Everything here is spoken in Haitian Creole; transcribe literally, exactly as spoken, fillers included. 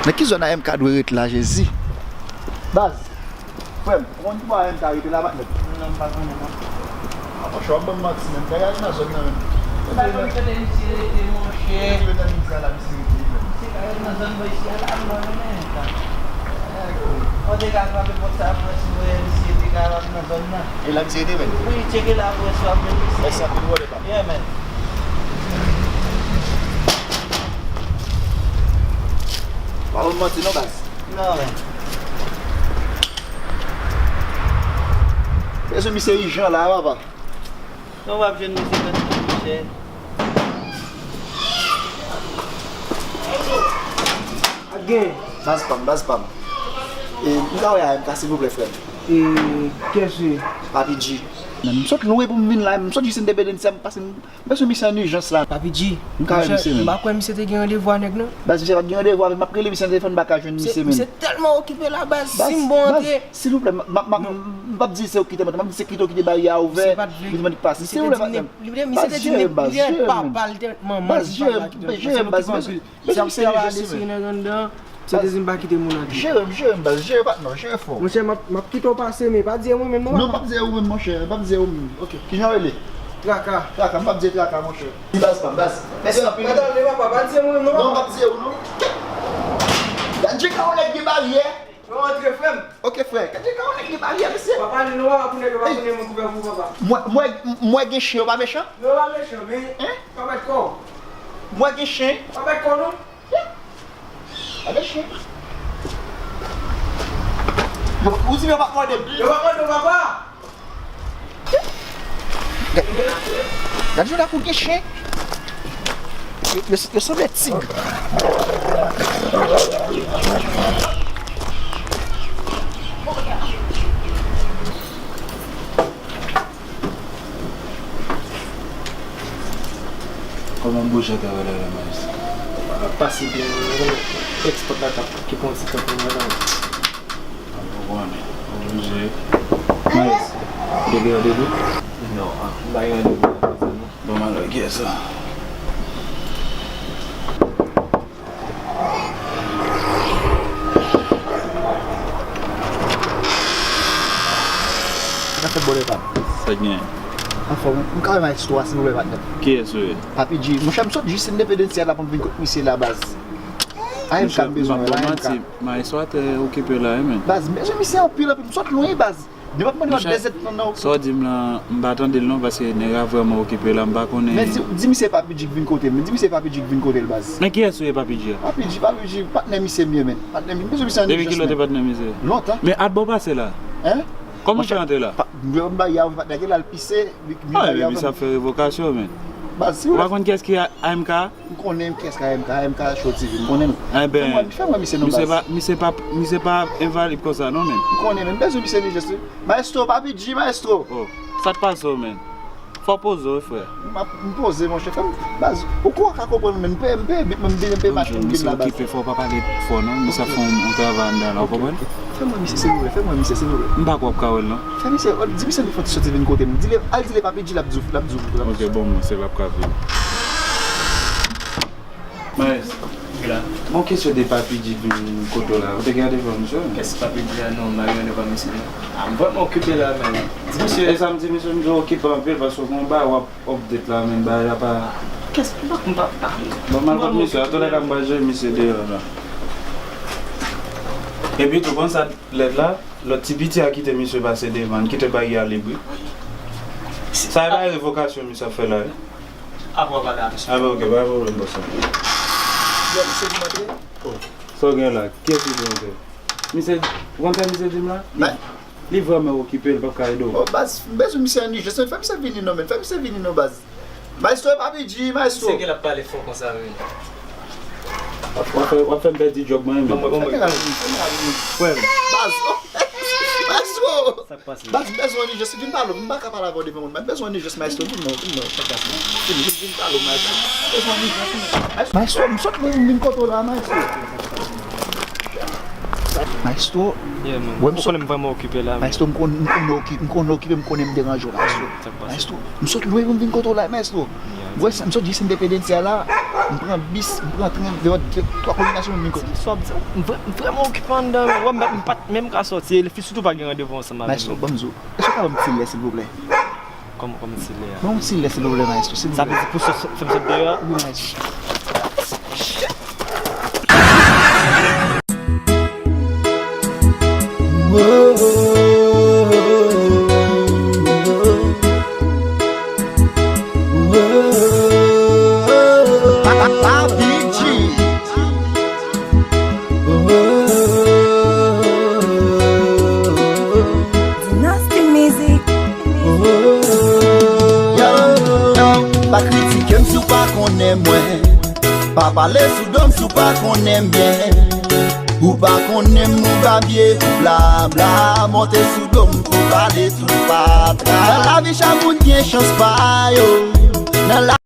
Nan ki zòn A M K dwe ret la, Jezi? Baz, frè m, ou konn ki bò A M K rete la, patnè? Non, m pa konnen, non. A, monchè, w ap ban m manti, menm. Bagay nan zòn nan, menm. Ou pa konn kote misye rete, monchè. Rete nan miz la, misye rete, menm. Misye ka rete nan zòn bò isi a la, m pa konnen, menm. Ou te ka frape pòt sa, frè, si w wè misye te ka rete nan zòn nan. E la misye rete, menm? Wi, tcheke la, frè, si w ap jwenn misye. Mèsi anpil, brother. Yeah, man. Pa ban m manti non, baz. Non, man. Bezwen misye ijan la, papa. Non, w ap jwenn misye nan chè. Ap gen. Baz pa m, baz pa m. E, m ka wè A M K, silvouplè, frè m? E, kiyès ou ye? Papi G. Men m sot lwen pou m vin la, m sot jis Independence, m pase m Bezwen misye an ijans la. Papi G, m ka wè misye menm. M pa kwè misye te gen randevou a nèg nan. Baz, misye pa t gen randevou avè m, m ap rele misye nan telefòn, m pa ka jwenn misye menm. Misye tèlman okipe la, baz, si m bon antre. Silvouplè, m, m, m, m p ap di se ou ki te mande, m ap di se Kito ki te baryè a ouvè, li te mande pase. Silvouplè, patnè. Baz, jere m, baz, jere m. Baz, jere m, jere m, baz. Mesye, misye ijans li menm. Misye te di m pa kite moun antre. Jere m, jere m, baz, jere patnè w, jere fò. Monchè, m ap, m ap kite w pase, men pa di e mwen menm non, papa. Non, m p ap di e ou menm, monchè, m p ap di e ou menm. Ok, kijan w rele? Traka. Traka, m p ap di e Traka, monchè. Di baz pa m, baz. Mèsi anpil. Atande, papa, pa di e mwen menm non, papa. Non, m p ap di e ou non. Gad jan yon nèg gen baryè. Mwen rantre, frè m. Ok, frè. Gad jan yon nèg gen baryè, mesye. Papa, nou pa pou nèg yo pa konnen mwen kouvè pou papa. Mwen, mwen, mwen gen chen, yo pa mechan? Yo pa mechan, men pa mèt kò w. Mwen gen chen. Pa mèt kò w non. Gade chen. Yo, ou di yo pa mòde m. Yo pa mòde w, papa. Gade, gade, gade jan w gen chen. Yo, yo, yo sanble tig. Kòman boujè travay la, la, Mayès? Ap pase byen, wi, wi. Tèks pòt la t ap okipe yon ti tan pou mwen la. Ou konnen, oblije. Mayès, ou te gen randevou? Non, m pa gen randevou la, non. Bon, m al wè kiyès la. Sa k ap fèt, bòdè pa m? Sa k genyen? Anfòm, m ka wè maestro a, silvouplè, patnè? Kiyès ou ye? Papi G. Monchè, m sot jis Indepandansyèl la pou m vin kot misye la, baz. A M K, m bezwen wè la, A M K. Maestro a trè okipe la, wi, men. Baz, m bezwen misye anpil, anpil. M sot lwen, baz. Depi m ap mande w de zèdtan nan. Sa w di m lan, m pa tande l non, paske nèg la vrèman okipe la, m pa konnen. Men di, di misye Papi G k vin kote m. Di misye Papi G k vin kote l, baz. Men kiyès ou ye, Papi G a? Papi G, Papi G, patnè misye m ye, men. Patnè misye, misye an ijans, men. Depi kilè w te patnè misye? Lontan. Men at bò pase la? Hein? Kòman w fè antre la? Monchè, pa, m ba y a, patnè, gen l al pise, li, li ba y a. Ah, men misye ap fè revokasyon, men. Baz, si w pa konn kiyès ki A M K? M konnen kiyès ki A M K, A M K Show T V, m konnen l. Enben, fè mwen, fè mwen misye non, baz. Misye pa, misye pa, misye pa envalid konsa non, men. M konnen, men m bezwen misye nan ijans, wi. Maestro, Papi G, maestro. Oh, sa k pase w, men? Fò w poze w, wi, frè. M ap, m poze, monchè, fè m, baz. Ou kwè w ka konprann mwen, men m peye, m peye bit mwen, m vin, m peye machin, m vin la, baz. Okipe, fò w pa pale fò, non. Misye ap fè yon, yon travay anndan la, w konprann? Fè mwen misye, silvouplè, fè mwen misye, silvouplè. M pa kwè w ap ka wè l, non. Fè misye, di misye nou fè yon ti soti vin kote m. Di l, al di l Papi G l ap di w, l ap di w, l ap di w. Ok, bon, misye l ap ka vin. Maes, bon, kesyon de Papi G vin kote w la. Ou te gen randevou ak misye? Kès Papi G a? Non, m pa gen randevou ak misye, non. Ah, m vrèman okipe la, men. Di misye. E sa m di misye, m di w okipe anpil, paske w gen yon bagay w ap update la, men bagay la pa. Kès, m pa, m pa, m pa. Bon, m al kot misye, antouka m pral jere misye deyò la. Epi tou, konn sa, lèt la, lòt ti piti a kite misye pase devan, kite baryè a lib, wi. Sa e pa revokasyon misye ap fè la, wi. Apre w pale a misye. Ah, ok, pa gen pwoblèm, bòs la. Yo, misye di m antre. Oh. Sa w gen la? Kiyès ki di w antre? Misye, ou konn sa misye di m la? Li, li vrèman okipe, li p ap ka ede w. Oh, baz, m bezwen misye an ijans, fè misye vini non, men. Fè misye vini non, baz. Maestro, Papi G, maestro. Misye gen l ap pale fò konsa, wi. W ap, w ap fè, w ap fè m pèdi djòb mwen, men. Frè m. Baz, oh, maestro. Sa k pase? Baz, m bezwen yon ijans, vin pale, m pa ka pale avè w devan moun, m bezwen yon ijans, maestro, vin non, vin non, sa k pase? Vin, vin, vin pale, maestro. M bezwen yon ijans, maestro. Maestro, m sot lwen, m vin kote w la, maestro. Maestro, yeah, man. Ou konnen m vrèman okipe la, man. Maestro, m konn, m konnen okipe, m konnen okipe, m konnen m deranje w, maestro. Sa k pase? Maestro, m sot lwen pou m vin kote w la, maestro. Yeah. Ou wè sa, m sot jis Indepandansya la. M pran bis, m pran tren, deyò de twa konbinasyon, m vin kote. Sa w ap di? M vrè-, m vrèman okipe anndan, men wè, m, m pa t menm ka sòti, e fi sitou pa gen randevou ansanm avè m. Maestro, ban m di w, èske w ka ban m ti lè, silvouplè? Kòman, kòman ti lè a? Ban m ti lè, silvouplè, maestro, silvouplè. Sa vle di pou sot, fè m sot deyò a? Wi, maestro. Dynasty Music. Yo, yo, pa kritike m si w pa konnen mwen. Pa pale sou do m si w pa konnen m byen. Ou pa konnen m, ou babye, ou bla bla. Monte sou do m pou pale tout pa pla. Nan lavi, chak moun gen chans pa yo. Nan la